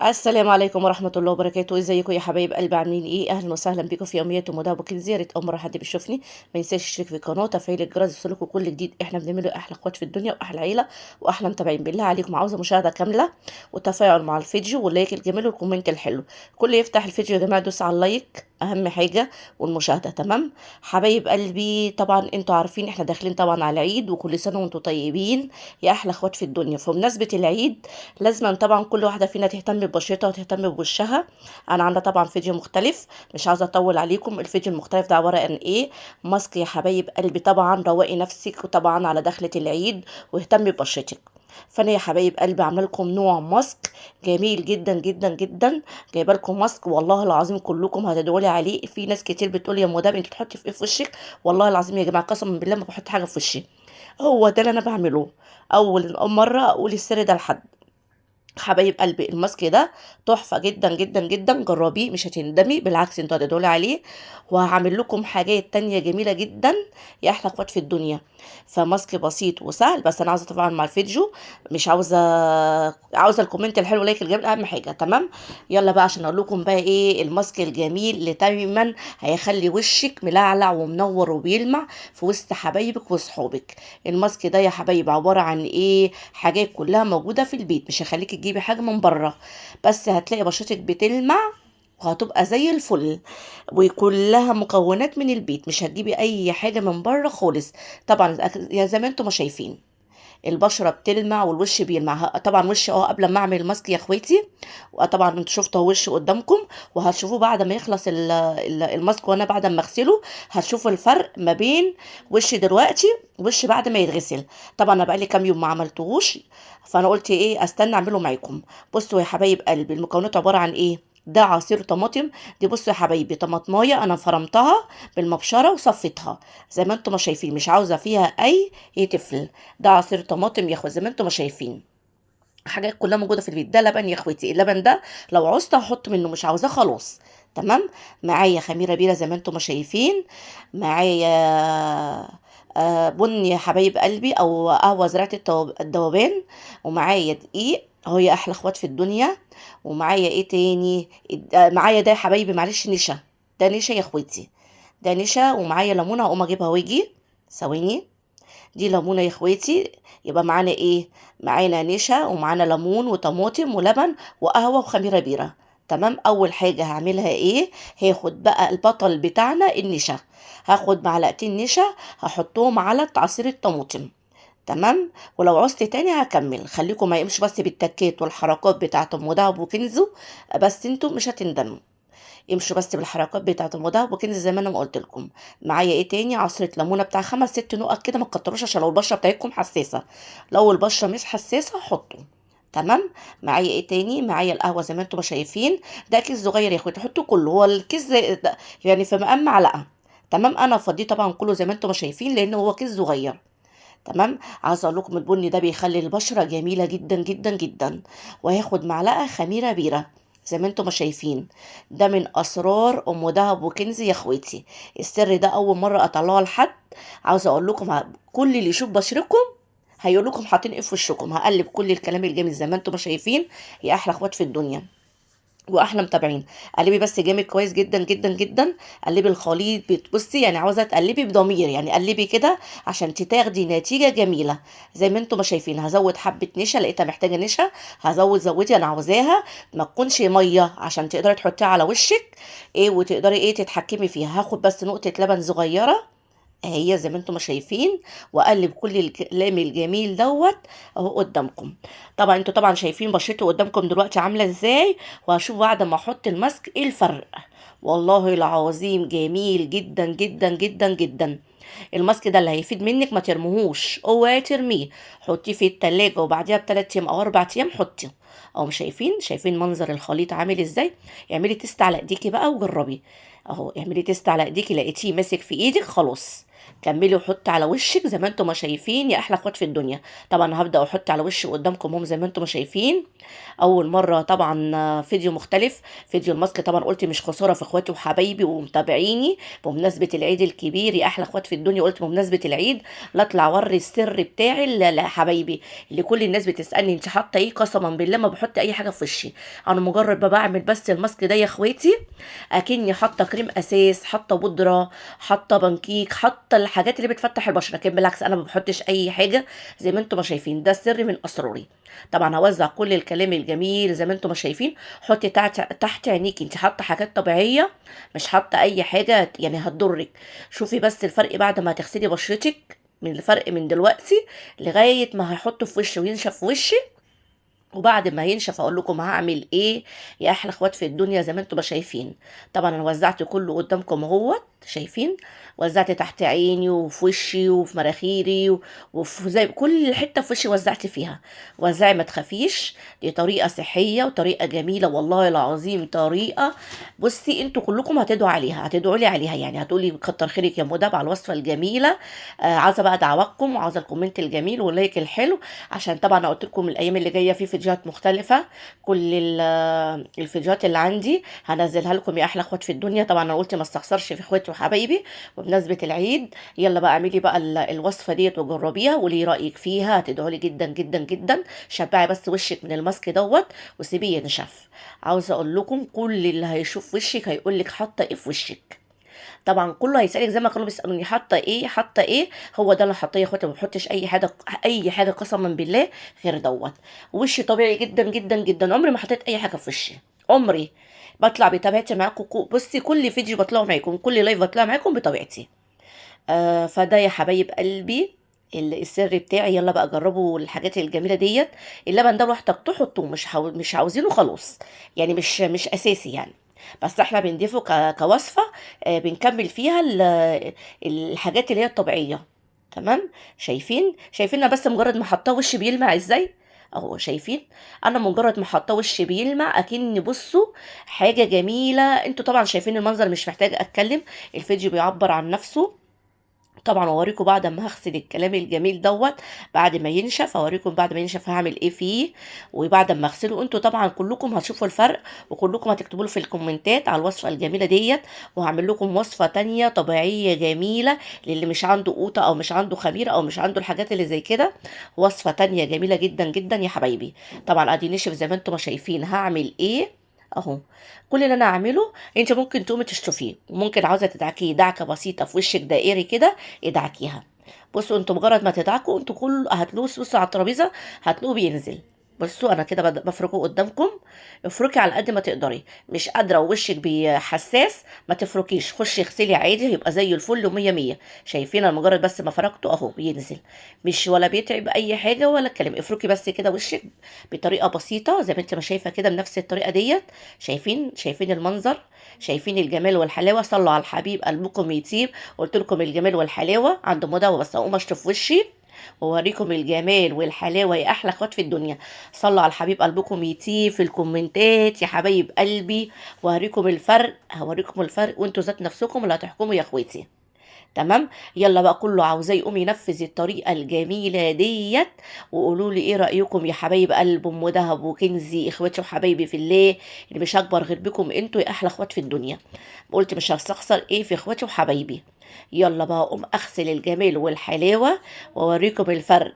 السلام عليكم ورحمة الله وبركاته. ازيكم يا حبايب قلبي؟ عاملين ايه؟ اهلا وسهلا بكم في يوميات مدى كنزي. يا ريت اول مرة حد بيشوفني ما ينساش يشترك في القناة وتفعيل الجرس يوصلكم كل جديد احنا بنعمله. احلى اخوات في الدنيا واحلى عيلة واحلى متابعين. بالله عليكم عاوزة مشاهدة كاملة وتفاعل مع الفيديو وال like الجميل وال comment الحلو. كل يفتح الفيديو يا جماعة دوس على ال like، اهم حاجة والمشاهدة. تمام حبايب قلبي، طبعا انتوا عارفين احنا داخلين طبعا على العيد، وكل سنة وانتوا طيبين يا احلى اخوات في الدنيا. فبمناسبة العيد لازم طبعا كل واحدة فينا تهتم ببشرتها وتهتم بوشها. انا عامله طبعا فيديو مختلف، مش عاوزه اطول عليكم. الفيديو المختلف ده عبارة عن ايه؟ ماسك يا حبايب قلبي. طبعا روقي نفسك وطبعا على دخله العيد واهتمي ببشرتك. فانا يا حبايب قلبي عامله لكم نوع ماسك جميل جدا جدا جدا، جايبه لكم ماسك والله العظيم كلكم هتدعوا لي عليه. في ناس كتير بتقول يا مدام انت بتحطي في ايه في وشك؟ والله العظيم يا جماعة قسما بالله ما بحط حاجة في وشي، هو ده اللي انا بعمله. اول مرة اقول السر ده لحد. حبايب قلبي الماسك ده تحفة جدا جدا جدا، جربيه مش هتندمي، بالعكس انتوا هتدعوا لي عليه. وهعمل لكم حاجات تانية جميلة جدا يا احلى اخوات في الدنيا. فماسك بسيط وسهل، بس انا عاوزه طبعا مع الفيديو، مش عاوزه ال comment الحلو like الجميل اهم حاجة. تمام يلا بقى عشان اقول لكم بقى ايه الماسك الجميل اللي دايما هيخلي وشك ملعلع ومنور وبيلمع في وسط حبايبك وصحابك. الماسك ده يا حبايب عبارة عن ايه؟ حاجات كلها موجودة في البيت، مش هيخليك تجيبي حاجة من بره، بس هتلاقي بشرتك بتلمع وهتبقى زي الفل، وكلها مكونات من البيت، مش هتجيبي اي حاجة من بره خالص. طبعا يا زي ما انتم ما شايفين البشرة بتلمع والوش بيلمع. طبعا وشي قبل ما اعمل الماسك يا اخواتي، وطبعا انتوا شفتوا وشي قدامكم، وهتشوفوه بعد ما يخلص الماسك وانا بعد ما اغسله هتشوفوا الفرق ما بين وشي دلوقتي وشي بعد ما يتغسل. طبعا انا بقالي كام يوم ما عملتهوش، فانا قلت ايه استنى اعمله معاكم. بصوا يا حبايب قلبي المكونات عبارة عن ايه؟ ده عصير طماطم، دي بصوا يا حبايبي طماطمايه انا فرمتها بالمبشره وصفيتها زي ما انتم ما شايفين، مش عاوزه فيها اي تفل. ده عصير طماطم يا اخواتي زي ما انتم ما شايفين، حاجات كلها موجودة في البيت. ده لبن يا اخواتي، اللبن ده لو عوزت هحط منه، مش عاوزاه خلاص. تمام معايا خميره بيره زي ما انتم ما شايفين، معايا بن يا حبايب قلبي او قهوة زراعة الذوبان، ومعايا دقيق اهو يا احلى اخوات في الدنيا، ومعايا ايه تاني؟ معايا ده يا حبايبي معلش نشا، ده نشا يا اخواتي، ده نشا. ومعايا ليمونه هقوم اجيبها واجي ثواني. دي ليمونه يا اخواتي. يبقى معانا ايه؟ معانا نشا ومعانا ليمون وطماطم ولبن وقهوة وخميره بيره. تمام اول حاجة هعملها ايه؟ هاخد بقى البطل بتاعنا النشا، هاخد معلقتين نشا هحطهم على عصير الطماطم. تمام ولو عوزت تاني هكمل، خليكم ما يمشوا بس بالتكات والحركات بتاعه ام دهب وكنزو، بس انتوا مش هتندموا. امشوا بس بالحركات بتاعه ام دهب وكنزو زي ما انا ما قلت لكم. معايا ايه تاني؟ عصره ليمونه بتاع 5 6 نقط كده، ما تكتروش عشان لو البشرة بتاعتكم حساسة، لو البشرة مش حساسة حطوا. تمام معايا ايه تاني؟ معايا القهوة زي ما انتم ما شايفين، ده كيس صغير يا اخواتي حطوا كله، هو الكيس يعني في مقام معلقه. تمام انا فضية طبعا كله زي ما انتم ما شايفين لان هو كيس صغير. تمام عاوزه اقول لكم البني ده بيخلي البشرة جميلة جدا جدا جدا. وهاخد معلقه خميره بيره زي ما انتم ما شايفين، ده من اسرار ام دهب وكنزي يا اخواتي. السر ده اول مرة اطلعه لحد، عاوزه اقول لكم كل اللي يشوف بشرتكم هيقول لكم حاطين ايه في وشكم. هقلب كل الكلام الجامد زي ما انتم ما شايفين يا احلى اخوات في الدنيا واحلى متابعين. قلبي بس جامد كويس جدا جدا جدا، قلبي الخليط بتبصي يعني عاوزه تقلبي بضمير، يعني قلبي كده عشان تاخدي نتيجة جميلة زي ما انتم ما شايفين. هزود حبه نشا، لقيتها محتاجه نشا هزود، زودي انا عاوزاها ما تكونش مية عشان تقدري تحطيها على وشك ايه وتقدري ايه تتحكمي فيها. هاخد بس نقطة لبن صغيرة اهي زي ما انتم ما شايفين، واقلب كل الكلام الجميل دوت اهو قدامكم. طبعا انتوا طبعا شايفين بشرتي قدامكم دلوقتي عامله ازاي، وهشوف بعد ما احط الماسك ايه الفرق. والله العظيم جميل جدا جدا جدا جدا. الماسك ده اللي هيفيد منك ما ترميهوش، اوعي ترميه، حطيه في التلاجة وبعديها ب3 ايام او 4 ايام حطيه. اهو شايفين منظر الخليط عامل ازاي. اعملي test على ايديكي بقى وجربي اهو، اعملي test على ايديكي، لقيتيه ماسك في ايدك خلاص. كملي وحطي على وشك زي ما انتم ما شايفين يا احلى اخوات في الدنيا. طبعا هبدا احط على وشي قدامكم هم زي ما انتم ما شايفين. اول مرة طبعا فيديو مختلف، فيديو الماسك. طبعا قلت مش خسارة في اخواتي وحبايبي ومتابعيني بمناسبة العيد الكبير يا احلى اخوات في الدنيا. قلت بمناسبة العيد لا اطلع اوري السر بتاعي لحبايبي، اللي كل الناس بتسالني انت حاطه ايه. قسما بالله ما بحط اي حاجة في وشي، انا مجرد ما بعمل بس الماسك ده يا اخواتي اكني حاطه كريم اساس، حاطه بودره، حاطه بانكيك، حاطه الحاجات اللي بتفتح البشرة. لكن بالعكس انا ما بحطش اي حاجة زي ما انتم ما شايفين. ده السر من اسراري. طبعا هوزع كل الكلام الجميل زي ما انتم ما شايفين. حطي تحت عينيكي، انت حاطه حاجات طبيعية، مش حاطه اي حاجة يعني هتضرك. شوفي بس الفرق بعد ما هتغسلي بشرتك، من الفرق من دلوقتي لغاية ما هحطه في وشي وينشف في وشي. وبعد ما ينشف اقول لكم هعمل ايه يا احلى اخوات في الدنيا زي ما انتم ما شايفين. طبعا انا وزعت كله قدامكم اهوت، شايفين وزعت تحت عيني وفي وشي وفي مراخيري وفي زي كل حتة في وشي وزعت فيها. وزعي ما تخافيش، دي طريقه صحية وطريقه جميلة والله العظيم. طريقه بصي انتوا كلكم هتدعوا عليها، هتدعوا لي عليها، يعني هتقولي كتر خيرك يا مدب على الوصفة الجميلة. عاوزه بقى دعواتكم، وعاوزه ال comment الجميل وال like الحلو، عشان طبعا انا قلت لكم الايام اللي جاية في فيديوهات مختلفة. كل الفيديوهات اللي عندي هنزلها لكم يا احلى اخوات في الدنيا. طبعا انا قلت ما استخسرش في اخواتي وحبايبي وبمناسبة العيد. يلا بقى اعملي بقى الوصفة ديت وجربيها ولي رايك فيها، هتدعوا لي جدا جدا جدا. شبعي بس وشك من الماسك دوت وسيبيه ينشف. عاوزه اقول لكم كل اللي هيشوف وشك هيقول لك حاطه ايه في وشك. طبعا كله هيسالك زي ما كانوا بيسالوني حاطه ايه حاطه ايه. هو ده اللي حاطاه يا اخواتي، ما بحطش اي حاجة اي حاجة قسما بالله غير دوت. وشي طبيعي جدا جدا جدا، عمري ما حطيت اي حاجة في وشي، عمري. بطلع بطبيعتي معاكم. بصي كل فيديو بطلعه معاكم، كل live بطلع معاكم بطبيعتي. فده يا حبايب قلبي السر بتاعي. يلا بقى جربوا الحاجات الجميلة ديت. اللبن ده لو احتجتوه حطوه، مش عاوزينه خلاص، يعني مش اساسي يعني، بس احنا بنضيفه كوصفه، بنكمل فيها الحاجات اللي هي الطبيعية. تمام؟ شايفين انا بس مجرد ما حطاه وشي بيلمع ازاي اهو. شايفين انا مجرد ما حطاه وشي بيلمع اكن بصوا حاجة جميلة. انتوا طبعا شايفين المنظر، مش محتاجه اتكلم، الفيديو بيعبر عن نفسه. طبعا اوريكم بعد ما هغسل الكلام الجميل دوت، بعد ما ينشف اوريكم بعد ما ينشف هعمل ايه فيه، وبعد ما اغسله انتوا طبعا كلكم هتشوفوا الفرق، وكلكم هتكتبوا له في الكومنتات على الوصفة الجميلة ديت. وهعمل لكم وصفه تانية طبيعية جميلة للي مش عنده قوطه او مش عنده خميره او مش عنده الحاجات اللي زي كده، وصفه تانية جميلة جدا جدا يا حبايبي. طبعا ادي نشف زي ما انتم ما شايفين. هعمل ايه اهو، كل اللي انا هعمله انت ممكن تقومي تشطفيه، وممكن عاوزه تدعكيه دعكه بسيطة في وشك دائري كده ادعكيها. بصوا انتوا مجرد ما تدعكوا انتوا كل هتلوه، بصوا على الترابيزة هتلوه بينزل. بصوا انا كده بفركه قدامكم، افركي على قد ما تقدري. مش قادرة ووشك بحساس ما تفركيش، خشي اغسلي عادي هيبقى زي الفل ومية مية. شايفين انا مجرد بس ما فركته اهو بينزل، مش ولا بيتعب اي حاجة ولا الكلام. افركي بس كده وشك بطريقة بسيطة زي ما انت ما شايفه كده بنفس الطريقة ديت. شايفين المنظر، شايفين الجمال والحلاوه. صلوا على الحبيب قلبكم يطيب. قلت لكم الجمال والحلاوه عند مدى، بس اقوم اشطف وشي ووريكم الجمال والحلاوه يا احلى اخوات في الدنيا. صلوا على الحبيب قلبكم يطيب في الكومنتات يا حبايب قلبي، وهوريكم الفرق، هوريكم الفرق وانتوا ذات نفسكم اللي هتحكموا يا اخواتي. تمام؟ يلا بقى كله عاوزاه يقوم ينفذ الطريقة الجميلة ديت، وقولوا لي ايه رايكم يا حبايب قلب ام دهب وكنزي اخواتي وحبايبي في الله، اللي مش هكبر غير بكم انتوا يا احلى اخوات في الدنيا. قلت مش هستخسر ايه في اخواتي وحبايبي. يلا بقى اقوم اغسل الجمال والحلاوه واوريكم الفرق.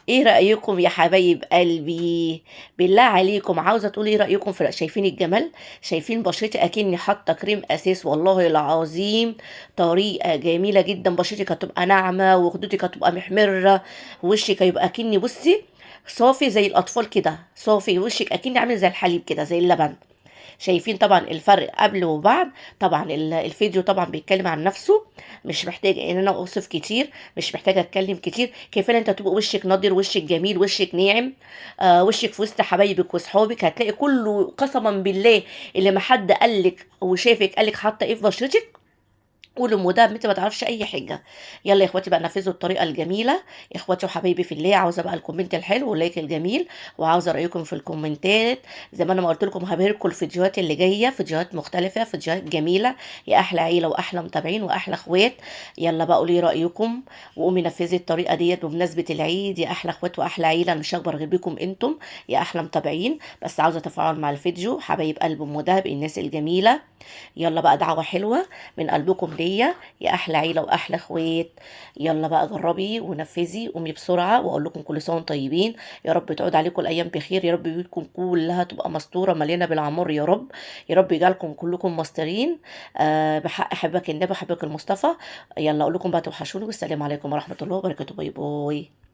ايه رايكم يا حبايب قلبي؟ بالله عليكم عاوزه تقولي ايه رايكم في شايفين الجمال؟ شايفين بشرتي اكني حاطه كريم اساس والله العظيم. طريقه جميلة جدا، بشرتك هتبقى ناعمة وخدودك هتبقى محمرة، وشك هيبقى اكني بصي صافي زي الاطفال كده، صافي وشك اكني عامل زي الحليب كده زي اللبن. شايفين طبعا الفرق قبل وبعد. طبعا الفيديو طبعا بيتكلم عن نفسه، مش محتاج ان انا اوصف كتير، مش محتاجه اتكلم كتير. كفاية انت تبقى وشك نضر، وشك جميل، وشك ناعم، وشك في وسط حبايبك وصحابك هتلاقي كله قسما بالله اللي ما حد قالك وشافك قالك حاطه ايه في بشرتك قولوا ام دهب انت ما تعرفش اي حاجة. يلا يا اخواتي بقى نفذوا الطريقة الجميلة. يا اخواتي وحبايبي في الله، عاوزه بقى ال comment الحلو وال like الجميل، وعاوزه رايكم في الكومنتات. زي ما انا ما قلت لكم هبهركم الفيديوهات اللي جاية، فيديوهات مختلفة، فيديوهات جميلة، يا احلى عيله واحلى متابعين واحلى اخوات. يلا بقى قولي رايكم وقومي نفذي الطريقة ديت بمناسبة العيد يا احلى اخوات واحلى عيله. انا مش هكبر غير بيكم انتم يا احلى متابعين، بس عاوزه تفاعل مع الفيديو حبايب قلب ام دهب الناس الجميلة. يلا بقى دعوه حلوة من قلبكم ليا يا احلى عيله واحلى اخوات. يلا بقى جربي ونفذي، قومي بسرعة، واقول لكم كل سنة وانتم طيبين، يا رب تعود عليكم الايام بخير، يا رب بيوتكم كلها تبقى مستورة مليانة بالعمار يا رب، يا رب يجعلكم كلكم مسترين بحق حبك النبي وحبك المصطفى. يلا اقول لكم بقى توحشوني، والسلام عليكم ورحمة الله وبركاته. bye bye.